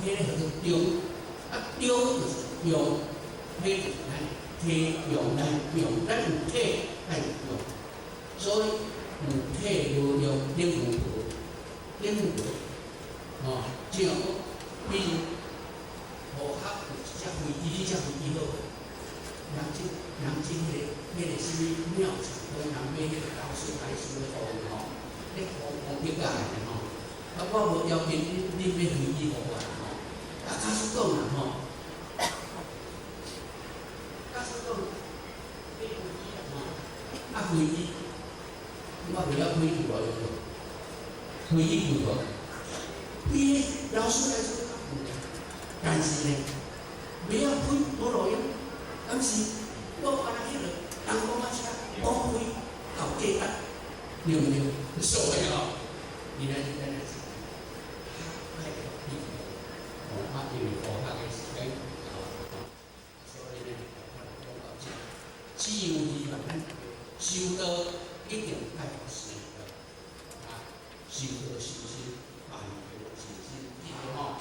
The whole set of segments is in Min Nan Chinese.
彼个叫做中，啊中就是用，彼就是咱體用，咱用，咱有體愛有用，所以有體無用等於無，等於無，吼，像講，比如河合有一隻飛機，彼隻飛機好無？人這人這彼個啥物廟場，講人買彼個勞斯萊斯的予吼，咧黃黃得甲來吼，啊我無條件，恁買飛機予我吼，啊假使講啦吼，假使講買飛機啦吼，啊飛機，我袂曉飛有偌用無？飛機貴無？比勞斯萊斯較貴，但是呢，袂曉飛無路用。敢是我敢若彼个人講啊車講飛夠價值，對毋對？所以吼，今仔日咱來是較愛會哦，啊，因為學學的時間到吼，所以呢，我來講到這。只有希望咱大家修道一定愛學生啊，修道修身，萬德齊心，記得吼。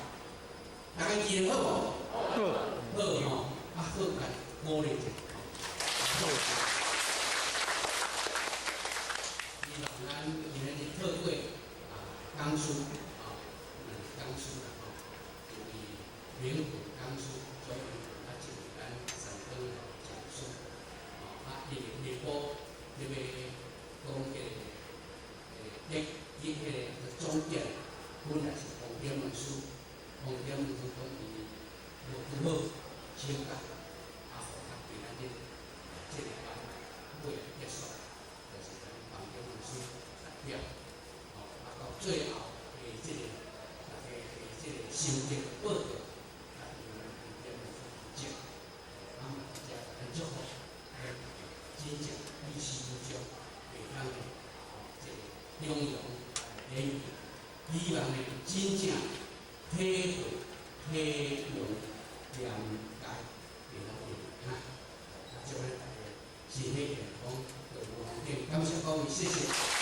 大家記得好無？好，好吼，啊好，來鼓勵一下吼。好。希望咱今仔日透過啊講師啊，講師啦吼，一位靈魂講師，所以啊，進入咱三光講師，吼啊，伊個下晡入個講彼個誒，伊彼个總結，本來是黃點文書，黃點文書講伊無拄好請假，啊，予較今仔日這個班尾結束，就是咱黃點文書代表，吼，啊，到最後的這個大家的這個心得報告，啊，由咱黃點文書負責，啊，嘛大家咱祝福，真正彼此互相會當的，吼，這個中庸聯誼，希望呢真正體會體用連解會當會哈，啊，祝咱大家身體健康，道無方便，感謝各位，謝謝。